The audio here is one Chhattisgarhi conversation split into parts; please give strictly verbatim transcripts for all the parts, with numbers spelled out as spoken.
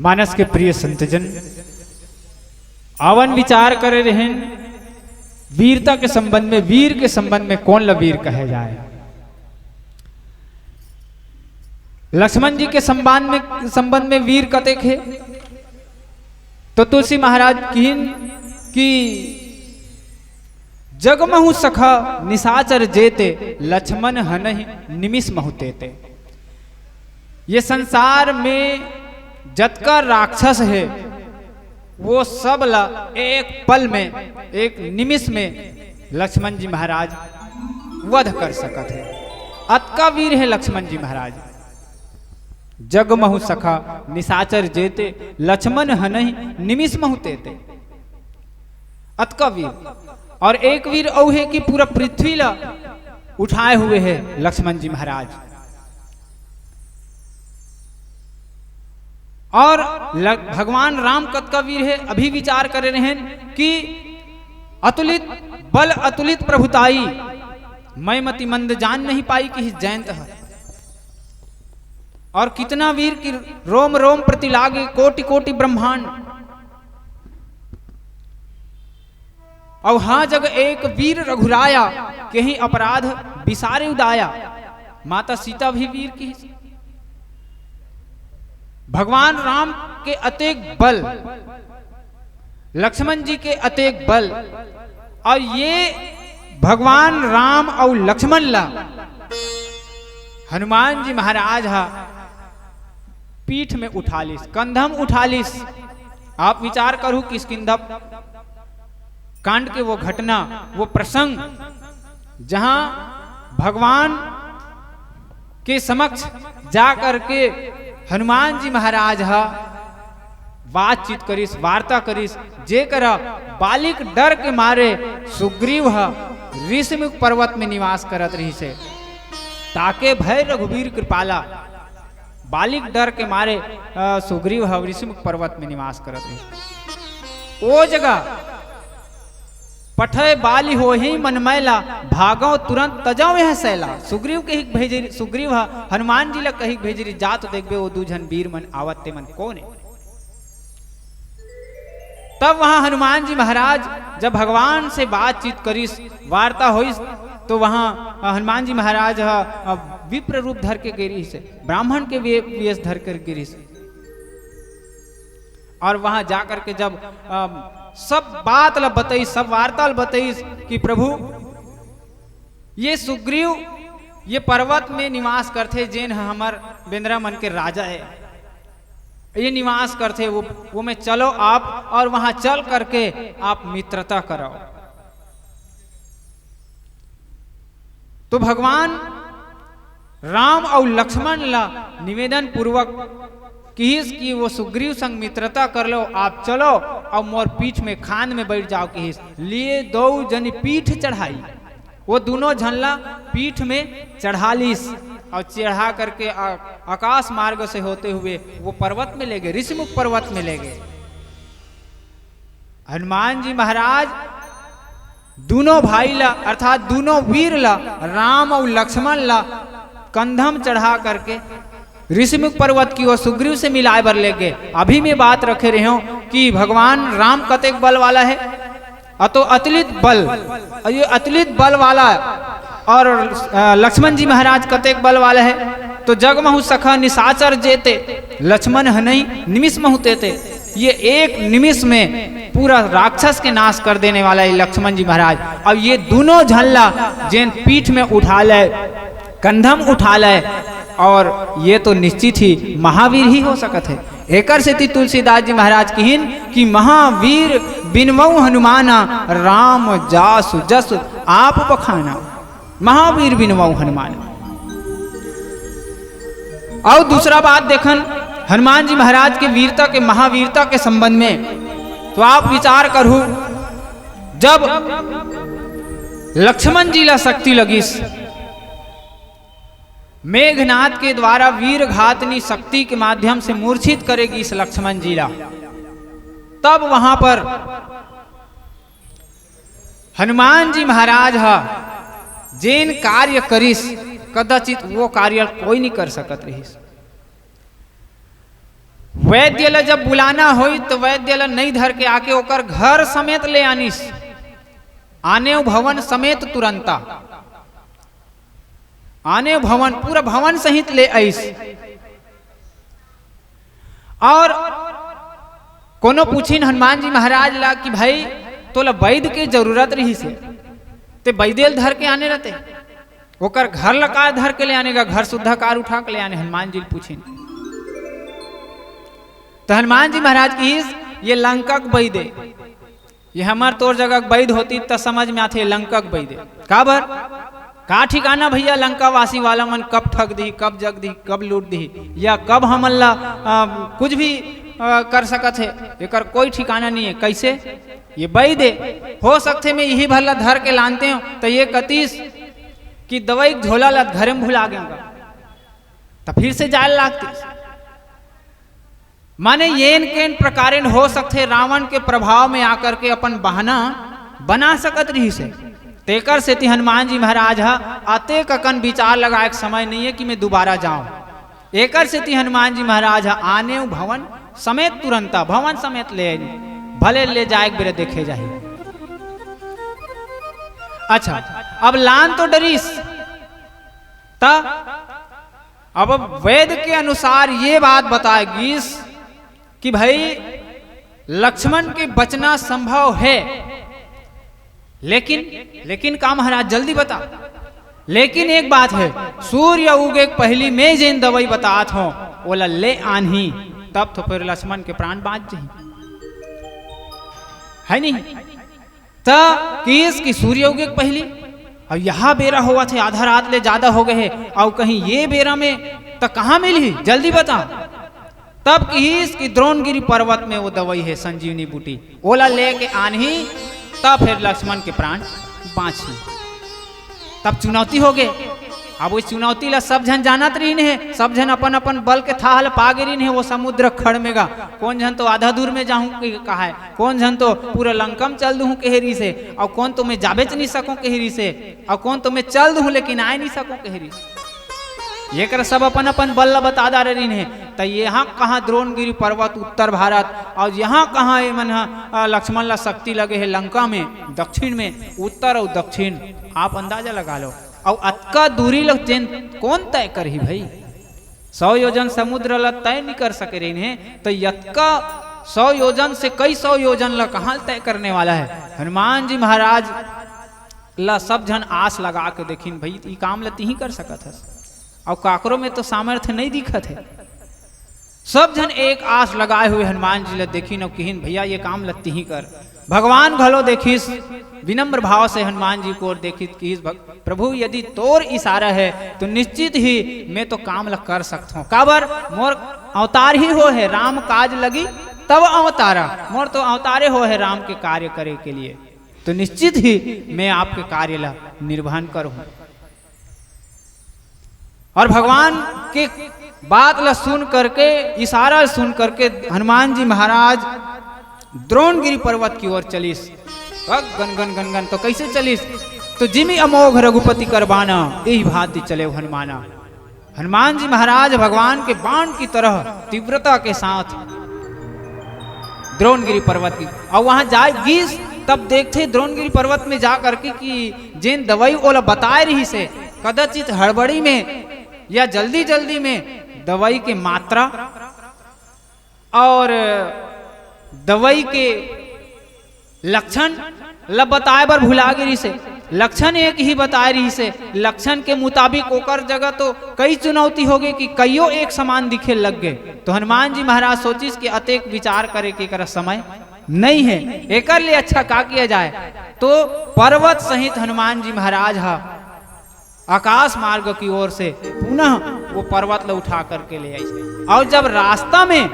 मानस के प्रिय संतजन, आवन विचार करे रहेन वीरता के संबंध में, वीर के संबंध में कौन ला वीर कहे जाए। लक्ष्मण जी के संबंध में, संबंध में वीर कतेक हे, तो तुलसी महाराज किहिन कि जग महु सखा निशाचर जेते, लक्ष्मण हनहि निमिष महु तेते। ये संसार में जतका राक्षस हे, वो सब ला एक पल में, एक निमिष में लक्ष्मण जी महाराज वध कर सकत हे। अतका वीर हे लक्ष्मण जी महाराज। जग महु सखा निशाचर जेते, लक्ष्मण हनहि निमिष महु तेते। अतका वीर। और एक वीर अउ हे कि पूरा पृथ्वी ला उठाए हुए हे लक्ष्मण जी महाराज। और ल-, भगवान राम कतका वीर हे, अभी विचार करे रहेन कि अतुलित बल अतुलित प्रभुताई, मैं मति मंद जान नहीं पाई, किहिस जयंत ह। और कितना वीर कि रोम रोम प्रति लागे, कोटि कोटि ब्रह्मांड। अउ हाँ जग एक वीर रघुराया, केहि अपराध बिसारे उदाया। माता सीता भी वीर किहिस। भगवान राम के अतेक बल, लक्ष्मण जी के अतेक बल, अउ ये भगवान राम अउ लक्ष्मण ला हनुमान जी महाराज हा पीठ में उठा लिस, कंधम उठा लिस। आप विचार करू किष्किंधा कांड के वो घटना, वो प्रसंग, जहां भगवान के समक्ष जा करके हनुमान जी महाराज हा बातचीत करिस, वार्ता करिस, जेकरा बालिक डर के मारे सुग्रीव ह ऋषिमुख पर्वत में निवास करत रहिस हे, ताके भय रघुवीर कृपाला। बालिक डर के मारे, अ, सुग्रीव ह ऋषिमुख पर्वत में निवास करत रहिस। ओ जगह पठय बालि होही मन मैला, भागव तुरंत तजव यह सैला। सुग्रीव कहिक भेजे, सुग्रीव ह हनुमान जी ला कहिक भेजे रहिस, जा तो देखबे, ओ दू झन वीर मन आवत ते मन कोन ए। तब वहां हनुमान जी महाराज जब भगवान से बातचीत करिस, वार्ता होइस, तो वहां हनुमान जी महाराज ह, अ, विप्र रूप धर के गे रहिस, ब्राह्मण के वे-, वेश धर कर गे रहिस। और वहां जाकर के जब, अ, सब बात ल बतइस, सब वार्ता ल बतइस कि प्रभु, ये सुग्रीव ये पर्वत में निवास करथे, जेन ह हमर बेंदरा मन के राजा हे, ये निवास करथे, वो, वो में चलो आप, और वहां चल करके आप मित्रता करो। तो भगवान राम अउ लक्ष्मण ला निवेदन पूर्वक किहिस कि वो सुग्रीव संग मित्रता कर लो, आप चलो अउ मोर पीठ में खांद में बैठ जाओ किहिस। लिए दो जनी पीठ चढ़ाई, वो दोनों झन ला पीठ में चढ़ा लिस अउ चढ़ा करके आ-, आकाश मार्ग से होते हुए वो पर्वत में ले गे, ऋषिमुख पर्वत में ले गे। हनुमान जी महाराज दूनों भाई ला, अर्थात दूनों वीर ला, राम अउ लक्ष्मण ला कंधम चढ़ा करके ऋषिमुख पर्वत की ओर सुग्रीव से मिलाए बर ले गे। अभी मैं बात रखे रहे हूं कि भगवान राम कतेक बल वाला हे, अतो अतुलित बल, अउ ये अतुलित बल वाला और, अ, लक्ष्मण जी महाराज कतेक बल वाला हे, तो जग महु सखा निशाचर जेते, लक्ष्मण हनहि निमिष महु तेते। ये एक निमिष में पूरा राक्षस के नाश कर देने वाला है लक्ष्मण जी महाराज। अब ये दोनों झन ला जेन पीठ में उठा ले, कंधम उठा ले, और ये तो निश्चित ही महावीर ही हो सकत है। एकर सेती तुलसीदास जी महाराज किहिन कि महावीर बिनवउ हनुमाना, राम जासु जसु आप बखाना। महावीर बिनवउ हनुमान। अउ दूसरा बात देखन, हनुमान जी महाराज के वीरता के, महावीरता के संबंध में, तो आप विचार करहु, जब लक्ष्मण जी ला शक्ति लगिस, मेघनाद के द्वारा वीर घातनी शक्ति के माध्यम से मूर्छित करे गिस लक्ष्मण जी ला, तब वहां पर हनुमान जी महाराज ह जेन कार्य करिस, कदाचित वो कार्य कोई नहीं कर सकत रहिस। वैद्य ल जब बुलाना होई, तो वैद्य ल नइ धर के आके ओकर घर समेत ले आनिस। आनेव भवन समेत तुरंता, आनेव भवन, पूरा भवन सहित ले आइस। और कोनो पूछिन हनुमान जी महाराज ला कि भाई, तोला वैद के जरूरत रहिस हे, ते वैदे ल धर के आने रहते, ओकर घर ल का धर के ले आने गा, घर सुद्धा कार उठा के ले आने, हनुमान जी ल पूछिन। तो हनुमान जी महाराज किहिस, ये लंका के वैद ए, ये हमर तोर जगह के वैद होतिस त समझ में आथे, लंका के वैद ए। काबर? का ठिकाना भैया, लंकावासी वाला मन कब ठग दिही, कब जग दिही, कब लूट दिही, या कब हमन ला, अ, कुछ भी, अ, कर सकत हे, एकर कोई ठिकाना नहीं है। कैसे? ये वैद ए, हो सकथे मैं इही भर ला धर के लानते हूँ, त ये कतिस कि दवाई के झोला ला घरे में भुला गेंव गा, त फिर से जाए लागतिस। माने येन केन प्रकारेन हो सकथे, रावण के प्रभाव में आकर के अपन बहाना बना सकत रहिस हे। तेकर सेती हनुमान जी महाराज ह अतेक अकन विचार लगाए के समय नहीं है कि मैं दोबारा जाऊं। एकर सेती हनुमान जी महाराज ह आनेव भवन समेत तुरंता, भवन समेत ले आइन, भले ले जाए के बेरा देखे जाही। अच्छा, अब लान तो डरिस, त अब वैद के अनुसार ये बात बताए गिस कि भाई, लक्ष्मण के बचना संभव है, लेकिन, लेकिन का महाराज, जल्दी बता। लेकिन एक बात है, सूर्य उगे के पहिली मैं जेन दवाई बतात हूं, ओला ले आनही, तब तो फिर लक्ष्मण के प्राण बांच जाही, है नहीं? त किहिस कि सूर्य उगे के पहिली, अउ यहा बेरा होवत हे, आधा रात ले जादा हो गए हे, अउ कहीं ये बेरा में त कहाँ मिलही, जल्दी बता। तब किहिस कि द्रोणगिरी पर्वत में वो दवाई हे, संजीवनी बूटी, ओला लेके आनही, तब फिर लक्ष्मण के प्राण बांचही। तब चुनौती हो गए। अब उस चुनौती ला सब झन जानत रहिन हे, सब झन अपन अपन बल के थाह ल पागे रहिन हे। वो समुद्र खड़ में गा, कोन झन तो आधा दूर में जाहूं के कहा हे, कोन झन तो पूरा लंका में चल दूहूं कहे रहिस हे, अउ कोन तो मैं जाबेच नहीं सकूं कहे रहिस हे, अउ कोन तो मैं चल दूहूं लेकिन आए नहीं सकूं कहे रहिस हे। ये कर सब अपन अपन बल ला बता डारे रहिन हे। त यहाँ कहाँ द्रोणगिरी पर्वत उत्तर भारत, अउ यहाँ कहाँ ये मन ह, अ, लक्ष्मण ला शक्ति लगे हे लंका में दक्षिण में, उत्तर अउ दक्षिण, आप अंदाजा लगा लो। अउ अतका दूरी ल जेन कोन तय करही भाई? सौ योजन समुद्र ल तय नहीं कर सके रहिन हे, त यतका सौ योजन से कई सौ योजन ल कहाँ तय करने वाला है? हनुमान जी महाराज ल सब झन आस लगा के देखिन, भाई, ई काम ल तिही कर सकत हस, अउ काकरो में तो सामर्थ्य नहीं दिखत है। सब झन एक आस लगाए हुए हनुमान जी ल देखिन अउ किहिन, भैया, ये काम ल तिही कर। भगवान घलो देखिस, विनम्र भाव से हनुमान जी को ओर देखिस, किहिस, "भग-, प्रभु, यदि तोर इशारा है, तो निश्चित ही मैं तो काम ल कर सकत हूँ। काबर? मोर अवतार ही हो है, राम काज लगी तब अवतारा। मोर तो अवतारे हो है राम के कार्य करे के लिए, तो निश्चित ही मैं आपके कार्य ल निर्वहन करूँ।" और भगवान के बात ला सुन करके, इशारा ला सुन करके हनुमान जी महाराज द्रोणगिरी पर्वत की ओर चलिस। गन गन गन गन तो कैसे चलिस? तो जिमि अमोघ रघुपति कर बाना, यही भांति चले हनुमाना। हनुमान जी महाराज भगवान के बाण की तरह तीव्रता के साथ द्रोणगिरी पर्वत की, और वहां जाए गिस, तब देखथे द्रोणगिरी पर्वत में जा करके कि जेन दवाई ओला बताए रहिस हे, कदाचित हड़बड़ी में या जल्दी जल्दी में दवाई के मात्रा और दवाई के लक्षण ल बताए बर भुला गे रहिस हे। लक्षण एक ही बताए रहिस हे, लक्षण के मुताबिक ओकर जगह तो कई चुनौती हो गई कि कईयो एक समान दिखे लग गए। तो हनुमान जी महाराज सोचिस कि अतेक विचार करे के एकर समय नहीं है, एकर ले अच्छा का किया जाए। तो पर्वत सहित हनुमान जी महाराज ह आकाश मार्ग की ओर से पुनः वो पर्वत ल उठा करके ले आइस। और जब रास्ता में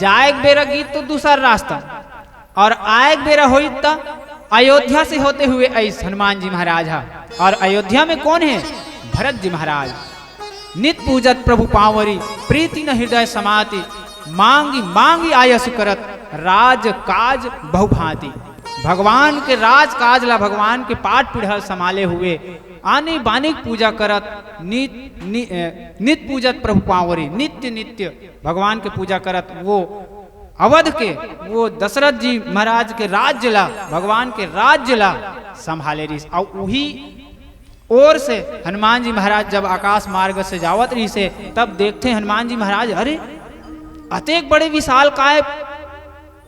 जाए के बेरा गिस तो दूसर रास्ता, और आए के बेरा होई त अयोध्या से होते हुए आइस हनुमान जी महाराज हा। और अयोध्या में कोन हे? भरत जी महाराज। नित पूजत प्रभु पांवरी, प्रीति न हृदय समाति, मांगि मांगि आयस करत, राज काज बहुभांति। भगवान के राज काज ला, भगवान के पाठ पीढ़ा संभाले हुए आनी बानी के पूजा करत नित, नि, अ, नित पूजत प्रभु पांवरी, नित्य नित्य भगवान के पूजा करत वो अवध के, वो दशरथ जी महाराज के राज्य ला, भगवान के राज्य ला संभाले रहिस। अउ उही ओर से हनुमान जी महाराज जब आकाश मार्ग से जावत रहिसे, तब देखथे हनुमान जी महाराज, अरे, अतेक बड़े विशाल काय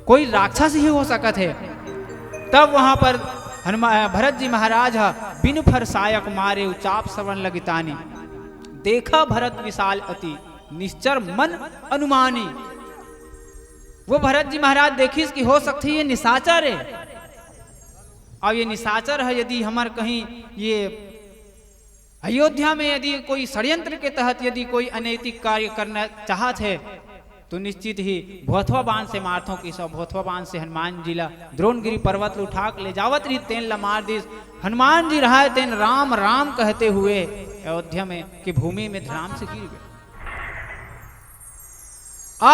कोई राक्षस ही हो सकत हे। तब वहां पर हनुमा-, भरत जी महाराज ह बिनु फर सायक मारे उचाप श्रवण लगितानी। देखा भरत विशाल अति निश्चर मन अनुमानी। वो भरत जी महाराज देखिस कि हो सकथे ये निशाचर हे। अब ये निशाचर हे, यदि हमर कहीं ये अयोध्या में यदि कोई षड्यंत्र के तहत यदि कोई अनैतिक कार्य करना चाहत हे, तो निश्चित ही भोथवा बाण से मारथों कि सब भोथवा बाण से हनुमान जी ला द्रोणगिरी पर्वत ल उठा के ले जावत रही, तेन ला मार दिस। हनुमान जी रहाय, तेन राम राम कहते हुए अयोध्या में की भूमि में धड़ाम से गिर गए।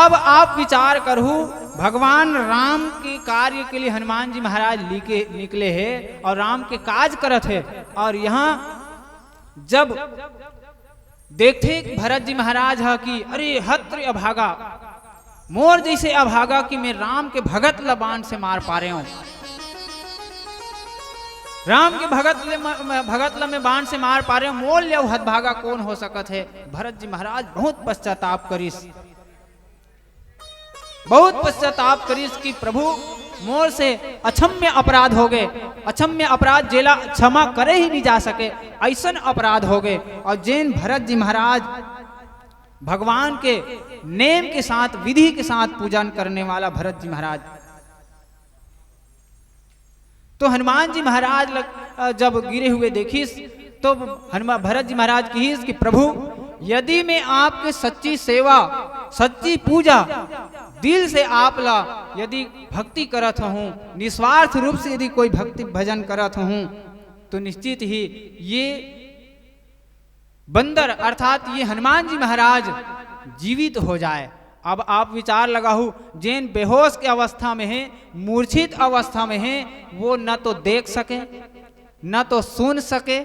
अब आप विचार करहु, भगवान राम के कार्य के लिए हनुमान जी महाराज लीके निकले हे और राम के काज करत हे, और यहाँ जब देखथे भरत जी महाराज ह कि अरे हत्र अभागा, मोर जैसे अभागा कि मैं राम के भगत ल बाण से मार पारे हूं, राम के भगत ले म-, म-, भगत ल मैं बाण से मार पारे हूं, मोर ले अउ हतभागा कौन हो सकत हे। भरत जी महाराज बहुत पश्चाताप करिस, बहुत पश्चाताप करिस कि प्रभु मोर से अक्षम्य अपराध हो गए, अक्षम्य अपराध जेला क्षमा करे ही नहीं जा सके, ऐसन अपराध हो गए। और जेन भरत जी महाराज भगवान के नेम के साथ, विधि के साथ पूजन करने वाला भरत जी महाराज, तो हनुमान जी महाराज लग, अ, जब गिरे हुए देखिस, तो हनुमान, भरत जी महाराज किहिस कि प्रभु, यदि मैं आपके सच्ची सेवा, सच्ची पूजा, दिल से आप ला यदि भक्ति करत हूँ, निस्वार्थ रूप से यदि कोई भक्ति भजन करत हूँ, तो निश्चित ही ये बंदर अर्थात ये हनुमान जी महाराज जीवित हो जाए। अब आप विचार लगाहू, जेन बेहोश के अवस्था में हे, मूर्छित अवस्था में हे, वो न तो देख सके, न तो सुन सके,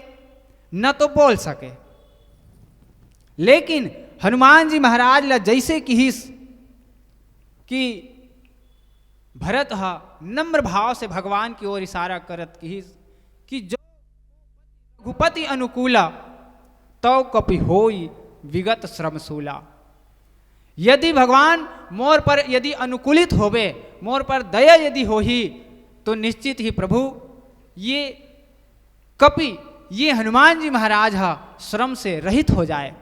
न तो बोल सके, लेकिन हनुमान जी महाराज ला जैसे किहिस कि भरत ह नम्र भाव से भगवान की ओर इशारा करत किहिस कि जो रघुपति अनुकूला, तव कपि होई विगत श्रमशूला। यदि भगवान मोर पर यदि अनुकूलित होबे, मोर पर दया यदि होही, तो निश्चित ही प्रभु ये कपि, ये हनुमान जी महाराज ह श्रम से रहित हो जाए।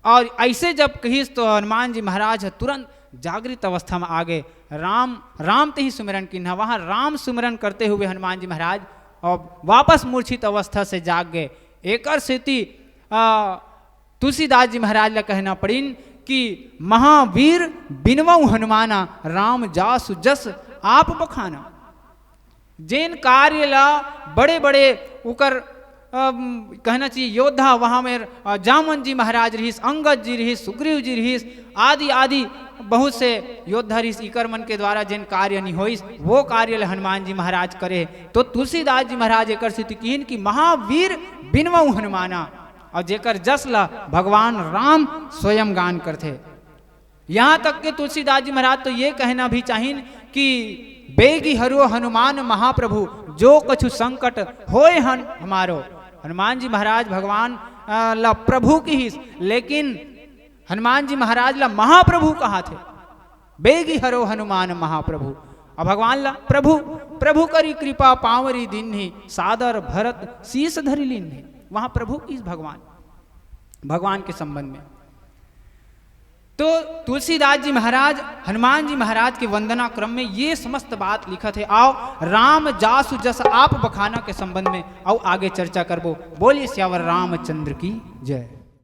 और ऐसे जब कहिस तो हनुमान जी महाराज ह तुरंत जागृत अवस्था में आ गए। राम, राम ते ही सुमिरन किन्हा, वहाँ राम सुमिरन करते हुए हनुमान जी महाराज और वापस मूर्छित अवस्था से जाग गए। एकर सेती, आ, तुलसीदास जी महाराज ला कहना पड़िन कि महावीर बिनवउ हनुमाना, राम जासु जस आप बखाना। जेन कार्य ला बड़े-बड़े उकर, अम, कहना चाहिए योद्धा वहाँ में, अ, जामवंत जी महाराज रहिस, अंगद जी रहिस, सुग्रीव जी रहिस, आदि, आदि बहुत से योद्धा रहिस, इकर मन के द्वारा जेन कार्य नहीं होइस, वो कार्य ला हनुमान जी महाराज करे। तो तुलसीदास जी महाराज एकर सेती किहिन कि महावीर बिनवउ हनुमाना, और जेकर जस ला भगवान राम स्वयं गान करथे। यहाँ तक के तुलसीदास जी महाराज तो ये कहना भी चाहिन कि बेगी हरो हनुमान महाप्रभु, जो कछु संकट होए हन हमारो। हनुमान जी महाराज भगवान, अ, ला प्रभु किहिस, लेकिन हनुमान जी महाराज ला महाप्रभु कहाथे। बेगी हरो हनुमान महाप्रभु। अब भगवान ला प्रभु, प्रभु करी कृपा पांवरी दीन्ही, सादर भरत शीश धरि लीन्ही। वहाँ प्रभु किहिस भगवान, भगवान के संबंध में। तो तुलसीदास जी महाराज हनुमान जी महाराज के वंदना क्रम में ये समस्त बात लिखत हे। आओ, राम जासु जस आप बखाना के संबंध में आओ आगे चर्चा करबो। बोलिए सियावर रामचंद्र की जय।